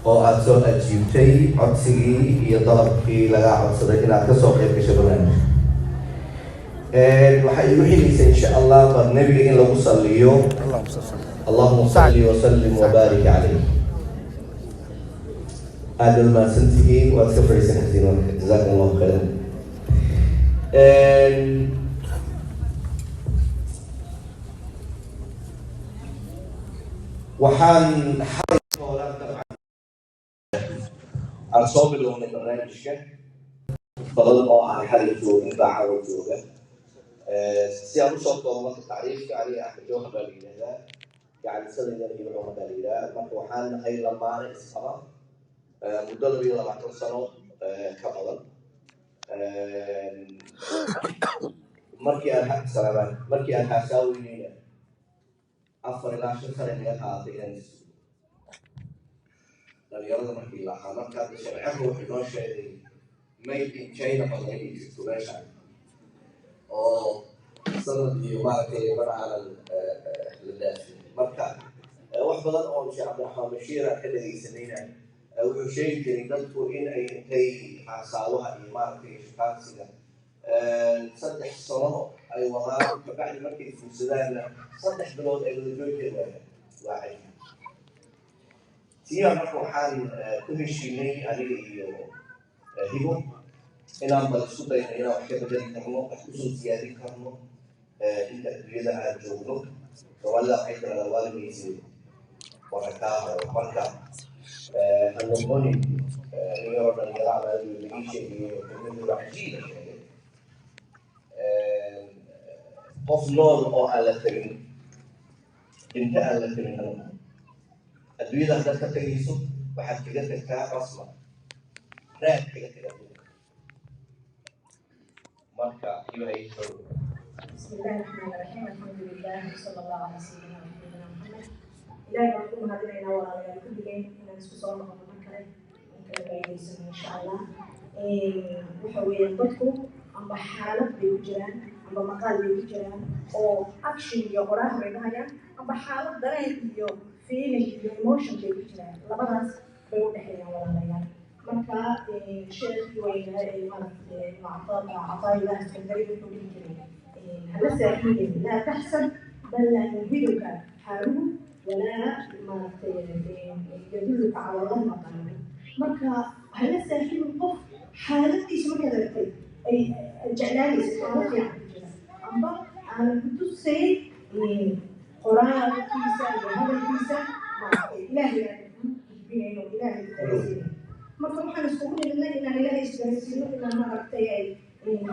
Oo aada soo ajiibtay codsigii iyo dalabkii lagaa codsaday inaad kasoo qayb gasho barnaamijka. Waxaa igu xigaysa, insha Allah, bal nebiga in lagu saliyo. اللهم صل وسلم وبارك عليه. Aada baad mahadsantihiin, waad iska fadhiisan kartiin marka. جزاكم الله خيرا. Waxaan xalay hoolaan dabcan aan soo bilownay barnaamijka, badan oo aan xalay joogin baa caawa jooga. Si aan usoo koobo marka tacriifka, aniga Axmed Jowhar baa la yidhahdaa, gacalisadeydana iyo Cumar baa la yidhahdaa. Marka waxaan nahay lamaane isqaba muddo 22 sano ka badan. Markii aan salaamaan, markii aan haasaaweyneyna, 4 ilaa 5 sano naga qaadatay inaan is dhalinyarada markii la ahaa. Marka hadda sharcigu wuxuu noo sheegay made in China badan inay jirto meesha, oo sanad iyo maaragtay mar aanan la dhaafin. Marka wax badan oo Sheekh Cabdiraxmaan Bashiir aan ka dhegaysanayna, wuxuu sheegi jiray dadku in ay intay haasaawaha iyo maaragtay shukaansiga 3 sano ay wadaan, kabacdi markay fuursadaanna 3 bilood ay wada joogi waayaan. Waa cajiib tiyaa. Marka waxaan ku heshiinay aniga iyo Hibo inaan bal isku dayno inaan wax ka bedeli karno, wax kusoo siyaadin karno inta adduunyada aan joogno. Soomaalida waxay tiradaa "Waalidaysi wara kaa horo". Marka ha noqonin nin yaroo dhalinyaro ama lagii sheegayo kelmadooda cajiiba sheegay: qof nool oo aan la tegin, dhinto aan la tegin ha noqon. Adduunyada haddaad ka tegayso, waxaad kaga tagtaa rasma, raad kaga taga adduunka. Marka ilahay. بسم الله الرحمن الرحيم، الحمد لله وصلى الله على سيدنا وحبيبنا محمد. Ilaahay baan ku mahadinaynaa, walaalayaal, kulligeen inaan isku soo noqono mar kale aan kala faa'iidaysano, insha Allah. Waxa weeyaan dadku amba xaalad bay ku jiraan, amba maqaal bay ku jiraan oo action iyo qoraah bay dhahayaan, amba xaalad dareen iyo feeling iyo emotion bay ku jiraan. Labadaas bay u dhexeeyaan, walaalayaal. Marka sheekhii weynaa ee maaragtay Cataa'illah Iskandari wuxuu dhihi jiray: hala saaxiibin، لا تحسب بل لا ينبئك حاله ولا maaragtay يدلك على الله مقاله. Marka hala saaxiibin qof xaaladiisa markaad aragtay ay jeclaanaysa oo fiican ku jira, amba aanan ku tusayn qoraalkiisa iyo hadalkiisa, maaragtay Ilaahay aanan kuu gudbinayn oo Ilaahay ku darasiinayn. Marka waxaan iskugu nimidnay inaan Ilaahay isdarasiino, inaan maaragtay ay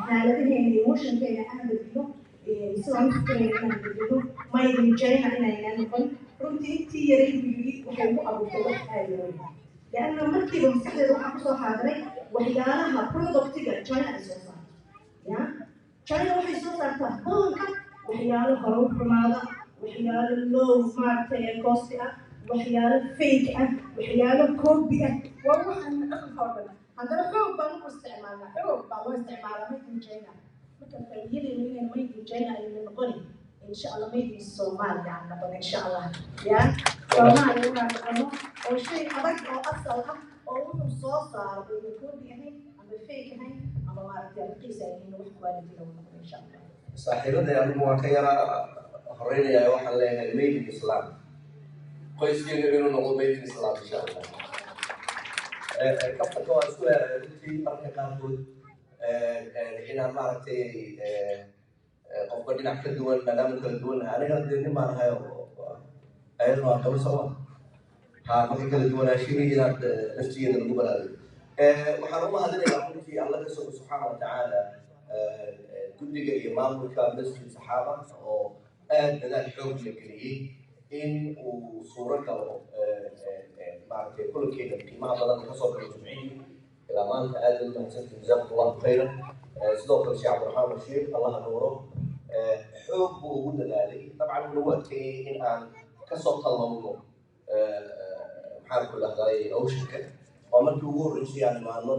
xaaladaheena, emotionkeena aan bedelo, sidaan u fikirayna inaan bedelo, made in China inaynaan noqon. Runtii intii yaray buu yidhi waxay ku abuurtay wax aada u weyn, lianna markiiba maskaxdeeda waxaa kusoo xaadiray waxyaalaha productiga China ay soo saarto. Ya China waxay soo saartaa badanka waxyaalo hore u xumaada, waxyaalo low maaragtay cost ah, waxyaalo fake ah, waxyaalo copy ah. Waa waxaan dhaqanka oo dhan haddana xoog baan u isticmaalnaa, xoog baa loo isticmaalaa made in China. Marka faa'iidadeenu inaynu made in China aynu noqonin, insha Allah, made in Soomaaliya aan noqon, insha Allah. Ya Soomaaliya inaan noqono oo shay adag oo asal ah oo wuxuu soo saaro ayna copy ahayn ama fake ahayn ama maaragtay raqiis ahayn, wax quality lagu noqdo, insha Allah. Saaxiibaday, anigu waan ka yara horeynayaa. Waxaan leeyahay made in Islam, qoyskeenu inuu noqdo made in Islam, insha Allah. Kaftanka waa isku leeyahay runtii marka qaarkood inaan maaragtay qofba dhinac ka duwan, maadaama kala duwannahay. Anigana dee nin baan ahay, ayaduna waa gabar, sooma ha? Marka kala duwanaashihii inaad laftigeeda lagu baraarugo. Waxaan u mahadinayaa runtii Alla ka sogo, subxaana wa tacaala, guddiga iyo maamulka Masjid Saxaaba oo aad dadaal xoog la geliyey in uu suuro galo maaragtay kulankeena qiimaha badan kasoo galo jumcihii ilaa maanta. Aad baad umahadsantihin، جزاكم الله خيرا. Sidoo kale Sheekh Cabdiraxmaan Bashiir, Allaha nuuro, xoog buu ugu dadaalay. Dabcan wuu nagu adkeeyey in aan kasoo tallowno, maxaan ku dhahday, oceanka. Waa markii ugu horreysay aan imaano.